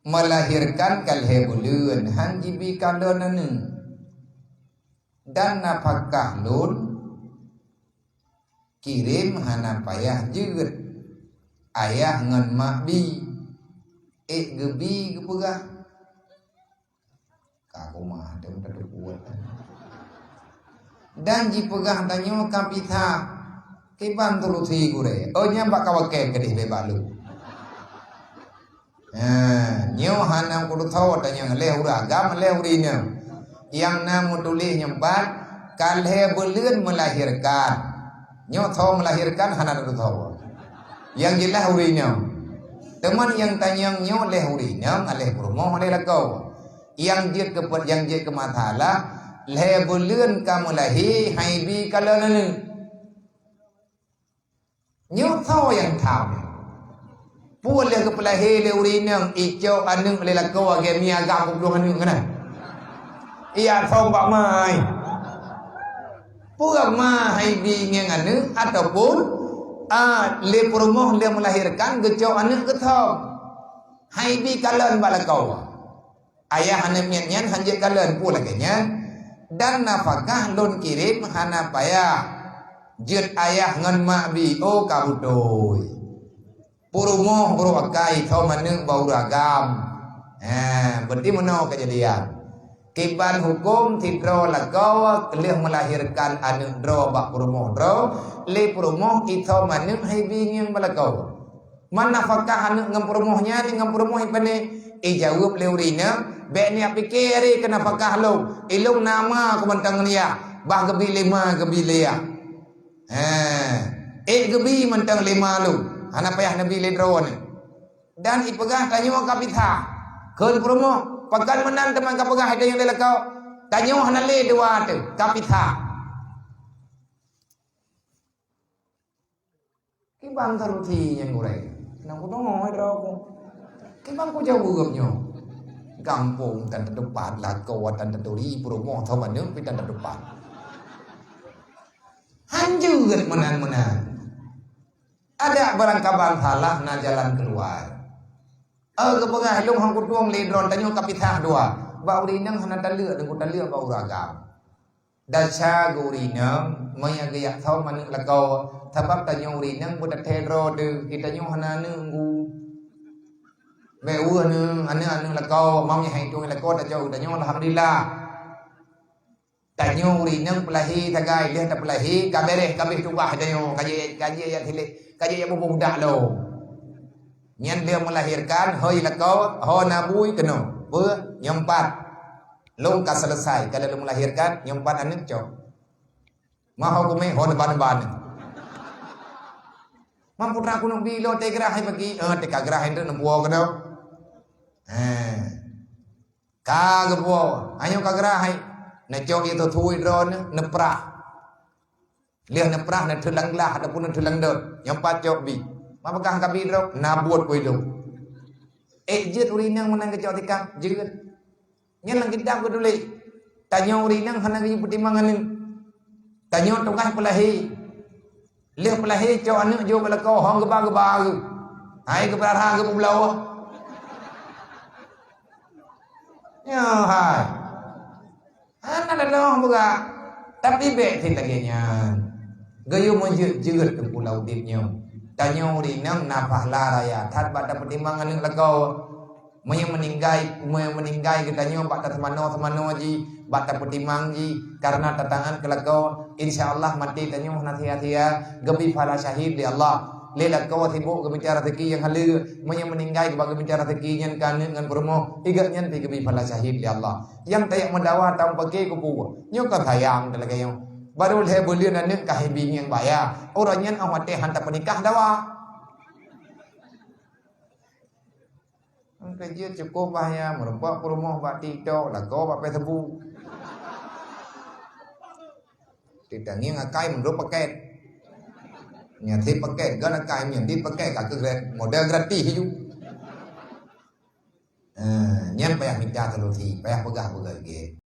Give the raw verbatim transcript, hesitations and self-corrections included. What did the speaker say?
Meulahirkan ka lhée buleuen, han jibi kalon aneuk. Dan nafakah lôn kirém hana payah jeuet. Ayah ngon mak bi, ék geubi geupeugah. Ka kumah, tem teupeue. Dan jipeugah tanyoe ka pih that, kiban tulusi gurée. Oh, nyan bak kawakée keudeh bak lôn. Ha, nyoe hana kutusoe tanyoe lé ureueng agam, lé ureueng inong. Nyang na meutuléh nyoe pat, ka lhée buleuen meulahirkan. Nyoe soe meulahirkan hana tusoe. Nyang jeulaih ureueng inong. Teuma nyang tanyong nyoe lé ureueng inong, lé peurumoh, lé lakoe. Nyang jeuet keu, nyang jeuet keu masalah, lhée buleuen ka meulahé, han jibi kalon aneuk. Nyoe soe nyang tham? Peue lheueh geupeulahé lé ureueng inong, icok aneuk lé lakoe lagée mi agam peuplueng aneuk keunan. Iya thom bak ma ai. Peue ma han jibi ngieng aneuk ataupun, a, lé peurumoh lheueh meulahirkan geucok aneuk geuthom. Han jibi kalon bak lakoe. Ayah aneuk miet nyan han jeuet kalon, peue lagée nyan? Dan nafakah lôn kirém hana payah. Jeuet ayah ngon mak bi, oh ka beutôi. Peurumoh brok akai thom aneuk bak ureueng agam. Ha, berarti meunoe keujadian. Kiban huköm sidroe lakoe lheueh meulahirkan aneuk droe bak peurumoh droe, lé peurumoh ithom aneuk han jibi ngieng bak lakoe. Man nafakah aneuk ngon peurumoh nyan ngon peurumoh ipané? Ijaweueb lé ureueng inong, bék neujak pike aré keu nafakah lôn. Ilôn na ma ku mantong ngon yah, bah geubi lé ma geubi lé yah. He, ék geubi mantong lé ma lôn, hana payah neubi lé droeneuh. Dan ipeugah tanyoe ka pih that. Kheun peurumoh, pakon meunan teuma ka peugah tanyoe lé lakoe? Tanyoe hana lé dua teuh, ka pih that. Kiban teuruti nyang gurée. Nang kudeungoe droe ku. Kiban kujaweueb nyoe. Gampông tan teutupat, lakoe tan teuturi, peurumoh thom aneuk pih tan teutupat. Han jeuet meunan-meunan. Adak barangkaban salah na jalan keuluwa. Oh, geupeugah lôn han kutueng lé droe tanyoe ka pih that dua. Bak ureueng inong hana taleuek, deungon taleuek bak ureueng agam. Desya geuh ureueng inong, meunyoe geujak thom aneuk lakoe, sabab tanyoe ureueng inong beutathée droe deuh, geutanyoe hana aneuk ngu. Bék weueh neuh, aneuk-aneuk lakoe, mam nyang hai tueng lakoe tacok geutanyoe, alhamdulillah. Tanyoe ureueng inong peulahé sagai, lheueh tapeulahé, ka beres, ka abéh tugaih tanyoe, ka jeuet, ka jeuet jak tilék, ka jeuet jak bubong dak lom. Nyan lheueh meulahirkan, hôi lakoe, ho na bui keunoe. Peue? Nyoe pat. Lôn ka selesai, ka lheueh lôn meulahirkan, nyoe pat aneuk cok. Maho kumé ho neuban-ban. Mam putra kunong bilo teugrah hai bagi, eh, teuka grah hai neuk neubuo keunoe. Eh. Ka geubuo, ayo ka grah hai. Neucok itu thui droe neuh, neuprah. Lheueh neuprah, neuteulanglah ataupun neuteulangdot. Nyang pat cok bi. Mapeugah ka bi droe, na buet kui lôn. Eh, jeuet ureueng inong meunan geucok tikam, jeuet. Nyan lam kitab geutuléh. Tanyoe ureueng inong hana geuyue peutimang aneuk. Tanyoe tugaih peulahé. Lheueh peulahé cok aneuk jok bak lakoe, hong geuba-geuba geuh. Hai geupeurara geuh peubloe. Nyoe hai. Hana laloe peugah. Tapi bék cit lagée nyan. Geuyue meujeuet-jeuet teupula udeb nyoe. Tanyoe ureueng inong na pahala raya that bak tapeutimang aneuk lakoe. Meunyoe meuninggai, meunyoe meuninggai geutanyoe bak taseumanoe-seumanoe jih, bak tapeutimang jih, kareuna tatangan keu lakoe, insya Allah maté tanyoe hana sia-sia, geubri pahala syahid lé Allah. Lé lakoe sibok geumita raseuki nyang haleue, meunyoe meuninggai bak geumita raseuki nyan keu aneuk ngon peurumoh, i gobnyan pih geubri pahala syahid lé Allah. Nyang tajak meudawa tameupaké keupeue? Nyoe ka sayang teuh lagée nyoe. Barô lhée buleuen aneuk ka hai bingieng baya. Uroe nyan óh watée han tapeunikah dawa. Keujeuet cukôp bahya, meurumpok peurumoh bak TikTok, lakoe bak Facebook. Titangieng akai meunurot paket. Nyan sit paket, gan akai nyan dit paket ka keu grat-, model gratis ju. Eh, nyan payah mita solusi, payah peugah-peugah lagée.